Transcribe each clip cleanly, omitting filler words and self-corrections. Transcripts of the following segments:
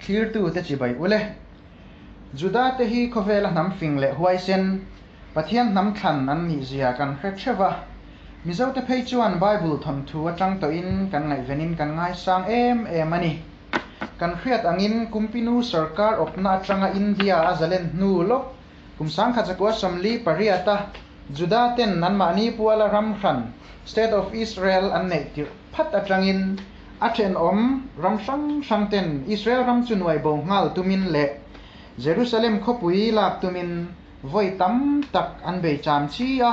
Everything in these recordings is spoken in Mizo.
Thlirtute chibai ule. Juda-te hi khawvela hnam fing leh huaisen, Pathian hnam thlan an nih zia kan hre theuh va. Mizote phei chuan Bible thawnthu atang tawhin kan ngaihvenin kan ngaisang em em a ni. Kan hriat angin Kumpinu sawrkar awpna atanga India a zalen hnu lawk kum 1948 a Juda ten anmahni puala ram hran, State of Israel, an neih tirh phat atangin a thenawm ram hrang hrang ten Israel ram chu nuai bo nghal tumin leh Jerusalem khawpui lak tumin vawi tam tak an bei cham chi a,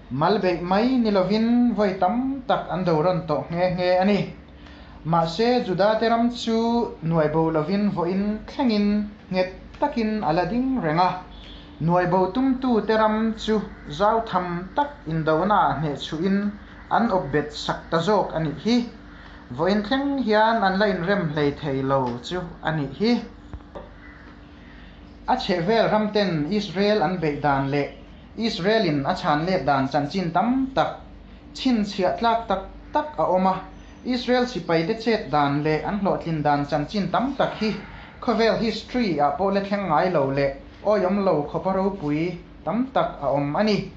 mal beih mai ni lovin vawi tam tak an do rawn tawh nghe nghe a ni. Mahse, Juda te ram chu nuai bo lovin vawiin thlengin nghet takin a la ding reng a. Nuai bo tumtu te ram chu zau tham tak indona ah hneh chhuhin an awp bet sak ta zawk a nih hi. Vawiin thleng hian an la inrem hlei thei lo chu a nih hi. A chhehvel ram ten Israel an beih dan leh Israel in a chhan let dan chanchin tam tak, chhinchhiah tlak tak tak a awm a. Israel sipaite chet dan leh an hlawhtlin dan chanchin tam tak hi khawvel history ah pawh la thleng ngai lo leh Awiawm lo khawpa ropui tam tak a awm a ni.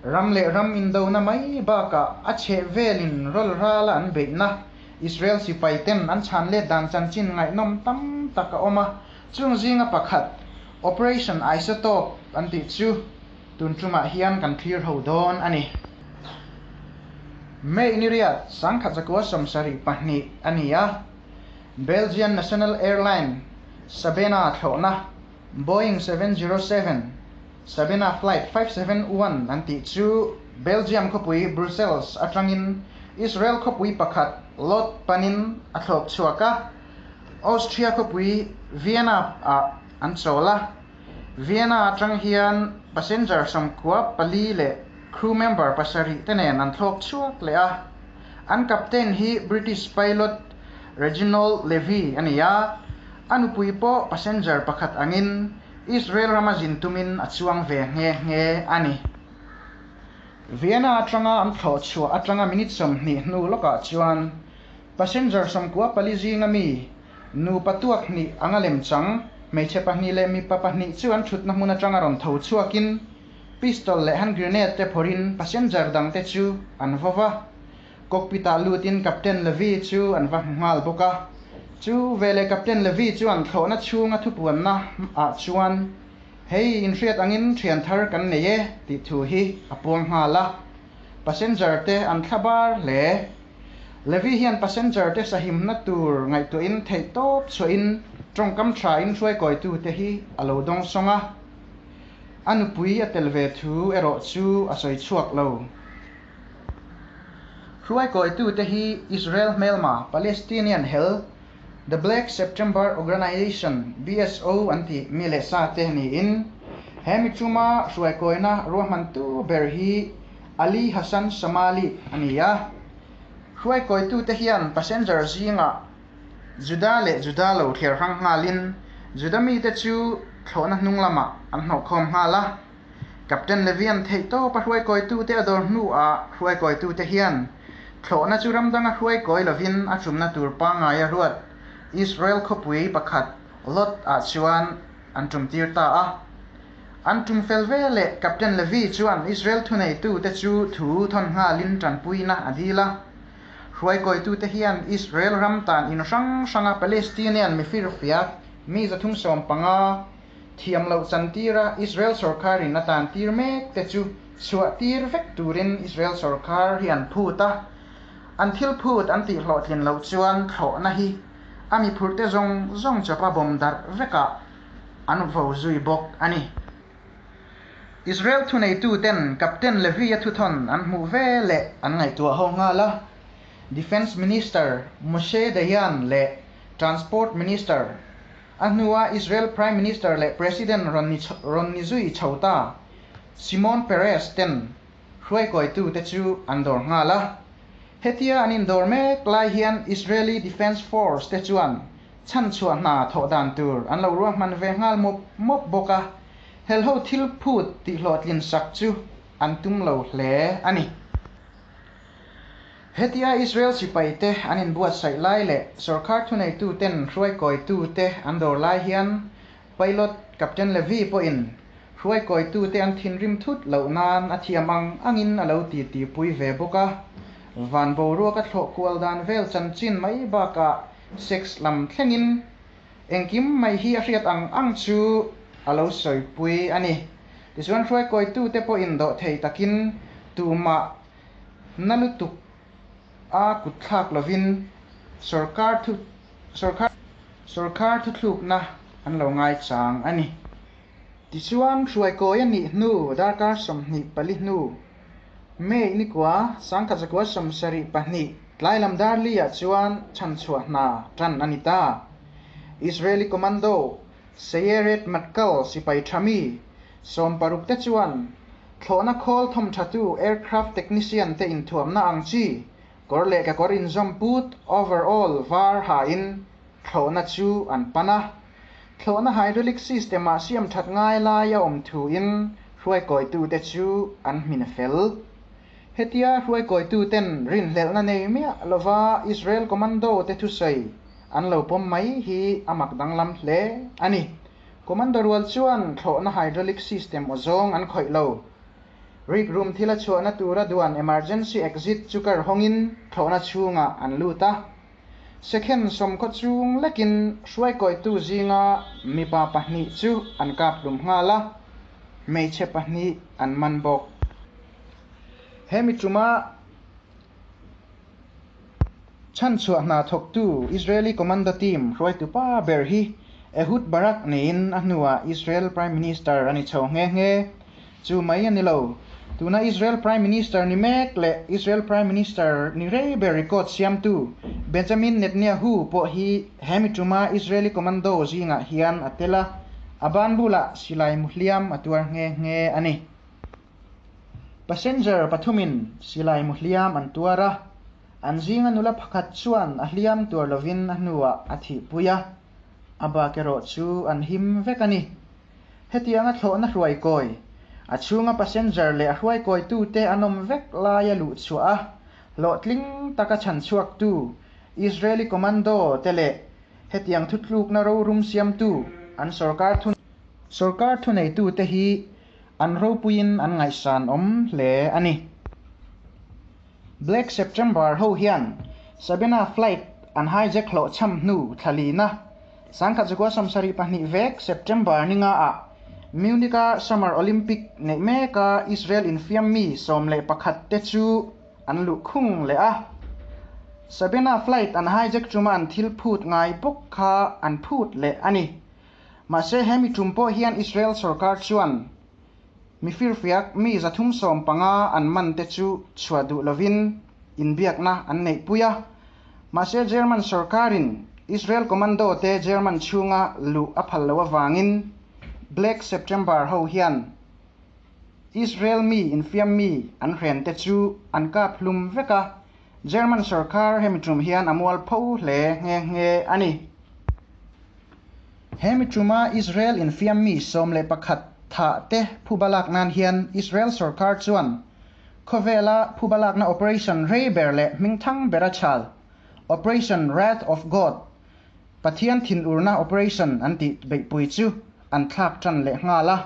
Ram leh ram indona mai bakah a chheh velin rawl rala an beihna Israel sipaiten an chhan let dan chanchin ngaihnawm tam tak a awm a, chung zinga pakhat Operation Isotope an tih chu tun tumah hian kan thlir ho dawn a ni. May ni riat 1972 a ni a, Belgian National Airline Sabena thlawhna Boeing 707, Sabena Flight 571 an tih chu Belgium khawpui Brussels atangin Israel khawpui pakhat Lod panin a thlawk chhuak a, Austria khawpui Vienna ah an chawl a. Vienna atang hian passenger 94 leh crew member pasarih te nen an thlawk chhuak leh a. An captain hi British pilot Reginald Levy a ni a. A nupui pawh passenger pakhat angin Israel rama zin tumin a chuang ve nghe nghe a ni. Vienna atanga an thlawh chhuah atanga minute 20 hnu lawkah chuan passenger 94 zinga mi nupa tuak hnih anga lemchang hmeichhe pahnih leh mipa pahnih chu an thutna hmun atanga rawn tho chhuakin pistol leh hand grenade te phawrhin passenger dangte chu an vaw va. Cockpit-ah lutin Captain Levy chu an va hmu nghal bawk a. Chu veleh Captain Levy chuan thlawhna chhunga thupuanna ah chuan, Hei, inhriat angin thian thar kan nei e, tih thu hi a puang nghal a. Passenger te an thla bar hle. Levy hian passenger te sahimna tur ngaihtuahin theihtawp chhuahin tawngkam thain hruaikawitute hi a lo dawng sawng a. A nupui a tel ve thu erawh chu a sawi chhuak lo. Hruaikawitute hi Israel hmelma Palestinian hel The Black September Organization, BSO, an tih mi leh sa te niin he mi chuma hruaikawina ruahmantu ber hi Ali Hassan Shamali a ni a. Hruaikawitute hian passenger zingah Juda leh Juda lo thliar hrang nghalin Juda mite chu thlawhna hnung lamah an hnawhkhawm nghal a. Captain Levian theihtawpa hruaikawitute a dawr hnuah hruaikawitute hian thlawhna chu ram danga hruaikawi lovin a tumna tur pangngai a ruat Israel khawpui pakhat Lod ah chuan an tumtir ta a. An tum fel veleh Captain Levy chuan Israel thuneitute chu thu thawn nghalin tanpuina a dil a. Hruaikawitute hian Israel ram tan in hrang hranga Palestinian mifirfiak mi 350 Thiam loh chantira Israel sorkarin a tantir mek te chu chhuah tir vek turin Israel sorkar hi an phut a, an thil phut an tih hlawhtlin loh chuan thlawhna hi a mi phurhte zawng zawng chawpa bawm darh vekah an vo zui bawk a ni. Israel thuneituten Captain Levy-a thuthawn an hmuh ve leh an ngaihtuah ho nghal a, Defence Minister Moshe Dayan leh Transport Minister A hnua Israel Prime Minister leh President rawn ni rawn ni zui chho ta Shimon Peres ten hruaikawitute chu an dawr nghal a. Hetia an indawr mek lai hian Israeli Defence Force te chuan chhanchhuah hna thawh dan tur an lo ruahman ve nghal mawp mawp bawk a, helho thil phut tihhlawhtlin sak chu an tum lo hle a ni. Hetia Israel sipaite an inbuatsaih lai leh sorkar thuneituten hruaikawitute an dawr lai hian Pilot Captain Levy pawhin hruaikawitute an thinrim thut loh nan a thiam ang angin a lo titipui ve bawk a. Van boruak a thlawh kual dan vel chanchin mai bakah sex lam thlengin engkim mai hi a hriat ang ang chu a lo sawipui a ni. Tichuan hruaikawitute pawhin dawhthei takin tumah na lutuk a kutthlak lovin sorkar thu sorkar sorkar thuthlukna an lo ngaichang a ni. Tichuan hruaikawi a nih hnu darkar 24 hnu May nikua 1972 tlailam darli-ah chuan chhanchhuah hna tan a ni ta. Israeli Commando Sayeret Matkal sipai thami 60 te chuan thlawhna khawl thawmthatu aircraft technician te inthuamna ang chi kawr leh kekawr inzawm put overall var hain thlawhna chu an pan a. Thlawhna hydraulic system ah siam that ngai lai a awm thuin hruaikawitute chu an hmin fel. Hetia hruaikawituten rinhlelhna nei miah lova Israel Commando te thusawi an lo pawm mai hi a mak danglam hle a ni. Commando rual chuan thlawhna hydraulic system aw zawng an khawih lo. Rik rum thil a chhuahna tura duan emergency exit chu kar hawngin thlawhna chhungah an lut a. Second sawmkhaw chung lekin hruaikawitu zinga mipa pahnih chu an kap hlum nghal a, hmeichhe pahnih an man bawk. Hemi tuma chhanchhuah hna thawktu Israeli Commando team hruaitu pa ber hi Ehud Barak niin a hnuah Israel Prime Minister a ni chho nghe nghe. Chu mai a ni lo. Tuna Israel Prime Minister ni mek leh Israel Prime Minister ni rei ber record siamtu Benjamin Netanyahu pawh hi hemi tuma Israeli Commando zingah hian a tel a, a ban bulah silai muhliam a tuar nghe nghe a ni. Passenger pathumin silai muhliam an tuar a, an zinga nula pakhat chuan a hliam tuar lovin a hnuah a thihpui a, a bak erawh chu an him vek a ni. Hetianga thlawhna hruaikawi, a chhunga passenger leh a hruaikawitute an awm vek laia luh chhuah a, hlawhtling taka chhanchhuaktu Israeli Commando te leh hetiang thutlukna rorum siamtu an sorkar thu sorkar thuneitute hi an ropuiin an ngaihsan awm hle a ni. Black September ho hian Sabena flight an hijack hlawh cham hnu thlalina 1972 vek September ninga ah Munich-a Summer Olympic neih meka Israel infiam mi 11 te chu an luh khung leh a. Sabena flight an hijack tuma an thil phut ngai bawk kha an phut leh a ni. Mahse hemi tum pawh hian Israel sorkar chuan mi firfiak mi 315 an man te chu chhuah duh lovin inbiakna an neih pui a. Mahse German sorkarin Israel Commando te German chhunga luh a phal lo awangin Black September ho hian Israel mi infiam mi an hren te chu an kap hlum vek a. German sorkar hemi tum hian a mual pho hle nghe nghe a ni. Hemi tuma Israel infiam mi 11 tha te phubalak nan hian Israel sorkar chuan khawvela phubalakna Operation rei ber leh hmingthang ber a chhal Operation Wrath of God Pathian thin urna operation an tih beihpui chu an thlak tan leh nghal a.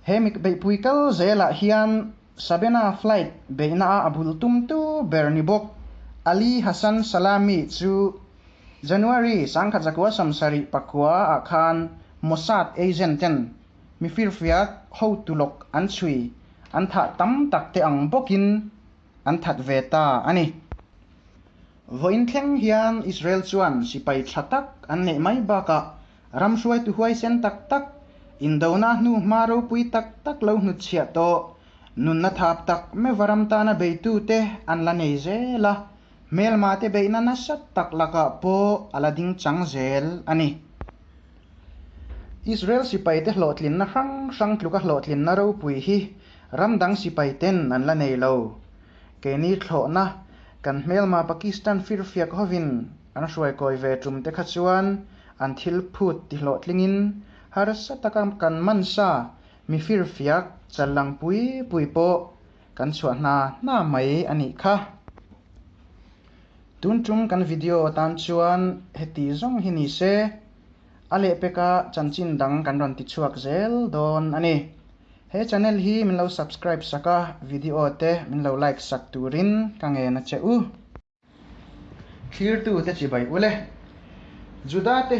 Hemi beihpui kal zelah hian Sabena flight beihna a bul tum tu ber ni bawk Ali Hassan Salami chu January 1979 ah khan Mossad agent ten mi firfiak ho tulok an chhui an thah tam tak te ang bawkin an that ve ta a ni. Vawiin thleng hian Israel chuan sipai tha tak an neih mai bakah ram hruaitu huaisen tak tak indona hnu hma ropui tak tak lo hnutchhiah tawh nunna thap tak mewa ram tana beitu te an la nei zel a, hmelma te beihna nasa tak lakah pawh a la ding chang zel a ni. Israel sipai te hlawhtlinna hrang hrang tluka hlawhtlinna ropui hi ram dang sipai ten an la nei lo. Keini thlawhna kan hmelma Pakistan firfiak hovin an hruaikawi ve tum te kha chuan an thil phut ti hlawhtlingin harsa taka kan man sa mi firfiak challang pui pui pawh kan chhuah hna hna mai a nih kha. Tun tum kan video atan chuan heti zawng hi ni se, a lehpeka chanchin dang kan rawn ti chhuak zel dawn a ni. He channel hi min lo subscribe sak a, video te min lo like sak turin ka ngen a che u. Thlirtu te chibai ule. Juda te.